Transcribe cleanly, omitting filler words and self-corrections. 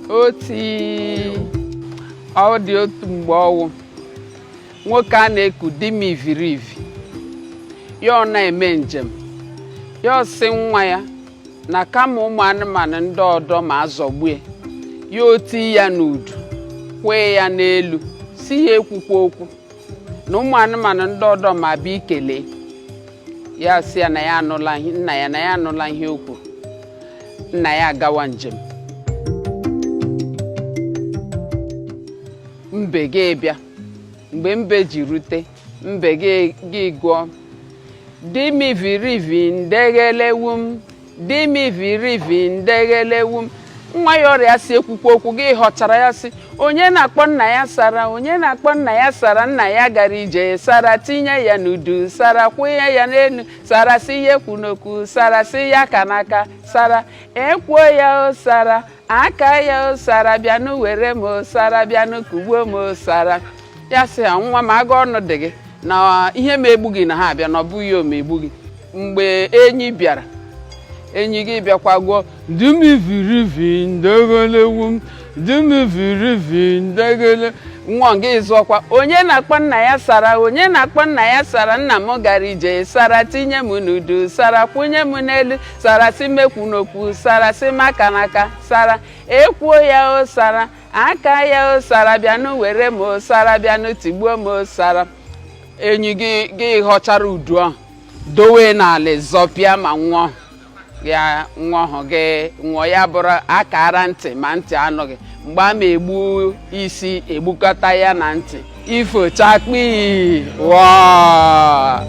Oti ọ dị otu mgbe ọwụ nwoke a na-eku Dimivirivi, ya ọ na-eme njem, ya ọ sị nwa ya na kama ụmụ anụmanụ ndị ọdọ ma azọgbue ya, oti ya n'udu, kwee ya n'elu, si ya ekwukwa okwu na ụmụ anụmanụ ndị ọdọ ma bịa ikele ya. Sị ya na ya anụla nna ya, na ya anụla ihe o kwuru. Nna ya agawa njem, mbe ga-ebịa. Mgbe mbe ji rute, mbe gị gụọ, "Dimivirivi ndeghelewu m, dimivirivi ndeghelewu m." Nwa ya ọrịa si ekwukwa okwu gị ghọchara ya, sị, "Onye na-akpọ nna ya sara? Onye na-akpọ nna ya sara? Nna ya gara ije, sara tinye ya n'udu, sara kwụnye ya n'elu, sara si ya ekwu n'okwu, sara si ya aka n'aka, sara ekwuo ya o, sara aka ya o, sara bịanụ were m o, sara bịanụ kugbuo m o, sara." Ya sị ya, "Nwa m, aga ọnụ dị gị na ihe ma egbu gị na ha abịa na ọ bụghị o ma egbu gị." Mgbe enyi bịara, enyi gị bịakwa gụọ, "Dimivirivi ndegelewu m, dimivirivi ndegele." Nwa gị zụọkwa, "Onye na-akpọ nna ya sara? Onye na-akpọ nna ya sara? Nna m gara ije, sara tinye m n'udu, sara kwụnye m n'elu, sara si mekwu n'okwu, sara si m aka n'aka, sara ekwuo ya o, sara aka ya o, sara bịanụ were m o, sara bịanụ tigbuo m o, sara." Enyi gị gị ghọchara udu ahụ dowe n'ala, zọpịa ma nwụọ ya, nwa ọhụ gị nwụọ. Ya bụrụ akara ntị ma ntị anụghị, mgbe a ma egbu isi egbukọta ya na ntị. Ifo chakpi waa.